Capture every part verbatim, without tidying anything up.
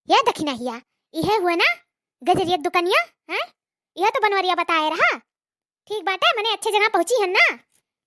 ये देखी ना हिया, इहे हुए ना गजरिया दुकानिया, हैं? इहे तो बनवरिया बताए रहा। ठीक बाटे, मने अच्छे जगह पहुँची है ना,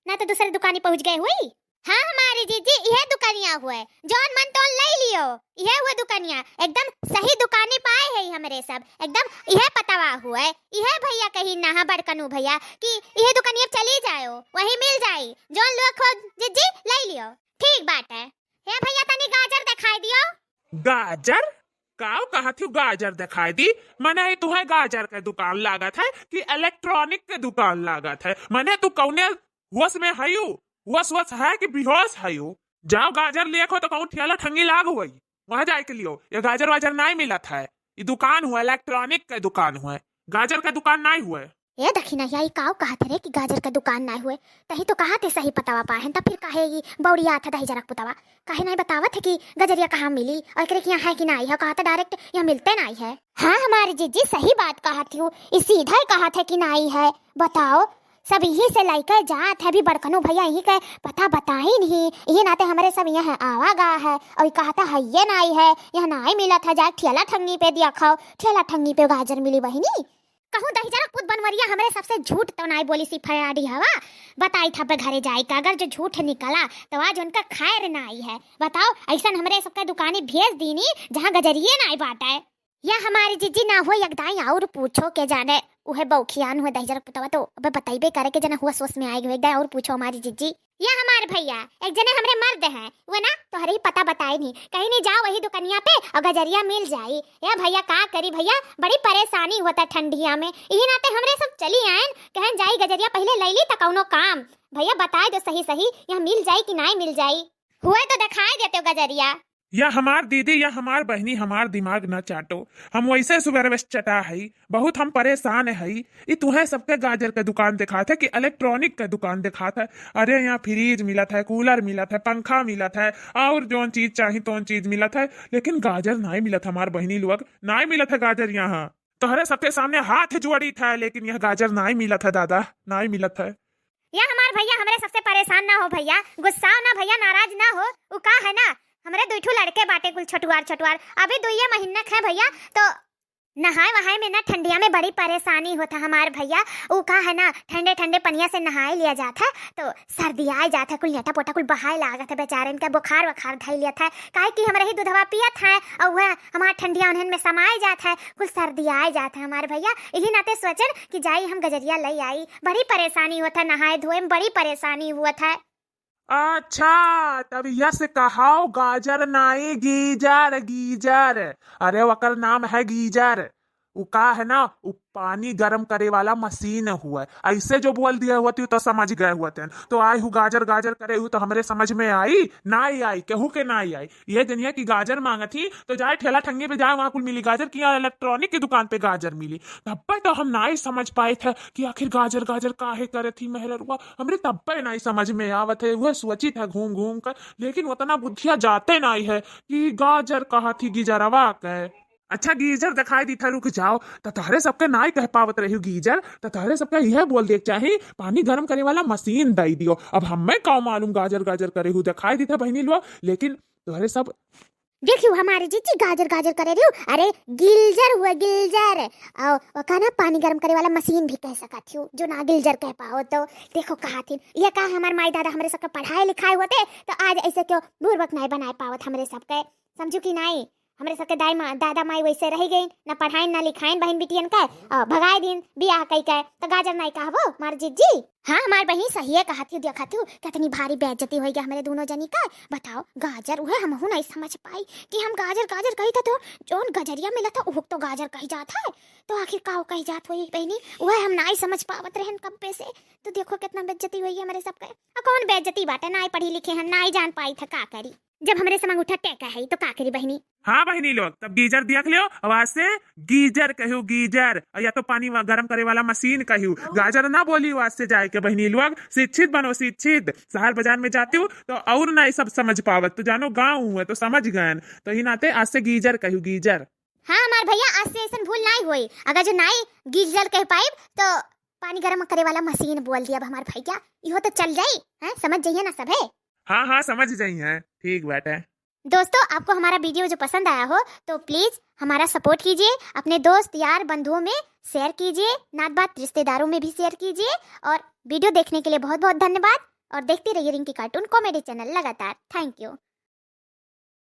ना तो दूसरे दुकानी पहुँच गए हुई। हाँ हमारी जीजी, इहे दुकानिया हुए, जौन मन तौन ले लियो। इहे हुए दुकानिया, एकदम सही दुकानी पाए है हमरे सब, एकदम इहे पतवा हुए। इहे भैया कही ना है बड़कनू भैया कि इहे दुकानिया चली जाओ, वही मिल जाई, जौन लोग हो जीजी ले लियो। ठीक बाटे। हे भैया, तनी गाजर दिखाई दियो। गाजर? काव कहत हूँ गाजर दिखाई दी? मने ई तुहे गाजर के दुकान लागत है कि इलेक्ट्रॉनिक के दुकान लागत है? मने तू कौने होश में हयू? होश होश है कि बेहोश हयू? जाओ गाजर लेखो तो कहूँ ठेला ठंगी लाग हुई, वहाँ जाए के लियो। ये गाजर वाजर नाई मिलत है, ई दुकान हुआ, इलेक्ट्रॉनिक के दुकान हुआ, गाजर के दुकान नाई हुआ। ए दखिनहिया, ई काव कहत रे कि गाजर के दुकान नाई हुए? तही तो कहत है सही पतवा पाहन, तब फिर काहे ई बौड़ियात है दहिजरक पुतवा? काहे नाई बतावत है कि गजरिया कहाँ मिली और एकरे के यहाँ है कि नाई है? कहत है डायरेक्ट यहाँ मिलते नाई है। हाँ हमारी जीजी सही बात कहत हूँ, ई सीधा ही कहत है कि नाई है। बताओ, सब यही से लइके जात है, अभी बड़कनो भैया यही के पता बताई नहीं, यही नाते हमरे सब यहाँ आवा गा है और ई कहत है ये नाई है, यहाँ नाई मिलत है, जाए ठेला ठंगी पे दिया खाओ, ठेला ठंगी पे गाजर मिली बहिनी। कहूँ दहिजरक पुत बनवरिया हमरे सबसे झूठ तो नाई बोली सी फयाडी हवा। बताई था बे घरे जाई का, अगर जो झूठ निकला तो आज उनका खैर नाई है। बताओ, ऐसन हमरे सबके दुकानी भेज दीनी जहाँ गजरिये नाई बाटे। या हमारी जीजी ना हो, एक दाई और पूछो के जाने, उहे बौखियान हुए दहिजरक पुतवा तो अबे बतैबे करे के जना हुआ सोच में आए हुए, एक दाई और पूछो हमारी जीजी। या हमार भैया, एक जने हमरे मर्द हैं, वो ना तोहरे ही पता बताए नहीं, कहीं नहीं जाओ वही दुकनिया पे और गजरिया मिल जाई। या भैया का करी भैया, बड़ी परेशानी होता ठंडिया में, यही नाते हमरे सब चली आयन, कहन जाई गजरिया पहले ले ली त कौनो काम। भैया बताए दो सही सही, यहाँ मिल जाई कि नाई मिल जाई? हुए तो दिखाई देते हो गजरिया। या हमार दीदी, या हमार बहिनी, हमार दिमाग न चाटो, हम वैसे सुबह से चटा हई, बहुत हम परेशान हई। ई तुहे सबके गाजर के दुकान देखात है कि इलेक्ट्रॉनिक के दुकान देखात है? अरे, यहाँ फ्रिज मिलत है, कूलर मिलत है, पंखा मिलत है, और जौन चीज चाही तौन चीज मिलत है, लेकिन गाजर नाई मिलत है हमार बहिनी लोग, नाई मिलत है गाजर यहाँ। तोहरे सबके सामने हाथ जोड़ी था, लेकिन यह गाजर नाई मिलत है दादा, नाई मिलत है। या हमार भैया, हमरे सबसे परेशान ना हो भैया, गुस्साओ ना भैया, नाराज ना हो। उ का है ना, हमरे दुई ठो लड़के बाटे कुल छोटुआर छोटुआर, अभी दुइये महीना के है भैया, तो नहाए वहाए में ना ठंडिया में बड़ी परेशानी होता हमार भैया। उ का है ना, ठंडे ठंडे पनिया से नहाए लिया जात है तो सर्दी आए जात है, कुल नेटा पोटा कुल बहाए लागत है, बेचारे इनका बुखार वखार धई लिया था, काहे कि हमरे ही दूधवा पियत है और वह हमार ठंडिया उन्हन में समाए जात है, कुल सर्दी आए जात है हमार भैया। यही नाते सोचन कि जाई हम गजरिया ले आई, बड़ी परेशानी होत है, नहाए धोए में बड़ी परेशानी हुआ था। अच्छा, तब यस कहाओ गाजर नाई, गीजर, गीजर। अरे, ओकर नाम है गीजर। उ का है ना, उ पानी गरम करे वाला मशीन हुआ। ऐसे जो बोल दिया होती तो समझ गए होते हैं। तो आई हूँ गाजर गाजर करे हूँ तो हमरे समझ में आई? नाई आई, केहू के नाई आई। ये जनिया कि गाजर मांगत ही तो जाए ठेला ठंगे पे जाए, वहाँ कुल मिली गाजर, कि यहाँ इलेक्ट्रॉनिक की दुकान पे गाजर मिली। तब तो हम नाई समझ पाए थे कि आखिर गाजर गाजर काहे करे थी मेहररुआ, हमरे तब पे नाई समझ में आवत है। वह सोची था घूम घूम कर, लेकिन उतना बुद्धिया जाते नाई है कि गाजर कहा थी गिजरवा के। अच्छा गीजर दिखाई दी था, रुक जाओ। त तहरे सबके नाई कह पावत रही गीजर, त तहरे सबके यह बोल दे चाही पानी गरम करे वाला मशीन दई दियो। अब हमें का मालूम गाजर गाजर करे हूँ, दिखाई दी था बहिनी लोग, लेकिन तोहरे सब देखियो हमारे जीजी गाजर गाजर करे रही। अरे गिलजर हुआ गिलजर, और ओका ना पानी गरम करे वाला मशीन भी कह सकत हो, जो ना गिलजर कह पाओ तो। देखो कहा थी, ये का हमार माई दादा हमरे सबके पढ़ाए लिखाए होते तो आज ऐसे क्यों बुर्बक नाई बनाए पावत हमरे सबके, समझू कि नाई? हमरे सबके दाई माँ दादा माई वैसे रह गई, ना पढ़ाइन ना लिखाइन बहिन बिटियन के, और भगाए दिन बियाह कई के, तो गाजर नाई कहबो मार जीजी। हाँ हमार बहिन सहिए कहत हूँ, देखत हूँ कितनी भारी बेइज्जती होई गया हमरे दोनों जनी का। बताओ गाजर उहे हमहू नाई समझ पाई कि हम गाजर गाजर कही था तो जौन गजरिया मिला था उहक तो गाजर कही जात है, तो आखिर का कही जात होई बहिनी, उहे हम नाई समझ पावत रहन कब्बे से। तो देखो कितना बेइज्जती होई हमरे सबके। आ कौन बेइज्जती बाटे, नाई पढ़ी लिखे हन, नाई जान पाई था का करी, जब हमरे समंग उठा टेका है तो का करी बहिनी। हाँ बहिनी लोग, तब गीजर देख लियो, आवाज से गीजर कहो गीजर, और या तो पानी वा-, गरम करे वाला मशीन कहो। गाजर ना बोली, आवाज से जाए के बहिनी लोग, शिक्षित बनो शिक्षित। शहर बाजार में जाती हूँ तो और ना ये सब समझ पावत, तो जानो गाँव हुए तो समझ गए, तो ही नाते आज से गीजर कहो गीजर। हाँ हमार भैया, आज से ऐसन भूल नाई होई, अगर जो नाई गीजर कह पाइब तो पानी गरम करे वाला मशीन बोल दिया अब हमार भैया, इहो तो चल जाई, हैं, समझ जाइए ना सब है। हाँ हाँ समझ जाई हैं, ठीक बात है। दोस्तों, आपको हमारा वीडियो जो पसंद आया हो तो प्लीज हमारा सपोर्ट कीजिए, अपने दोस्त यार बंधुओं में शेयर कीजिए, नात बात रिश्तेदारों में भी शेयर कीजिए। और वीडियो देखने के लिए बहुत बहुत धन्यवाद और देखते रहिए रिंकी कार्टून कॉमेडी चैनल लगातार। थैंक यू।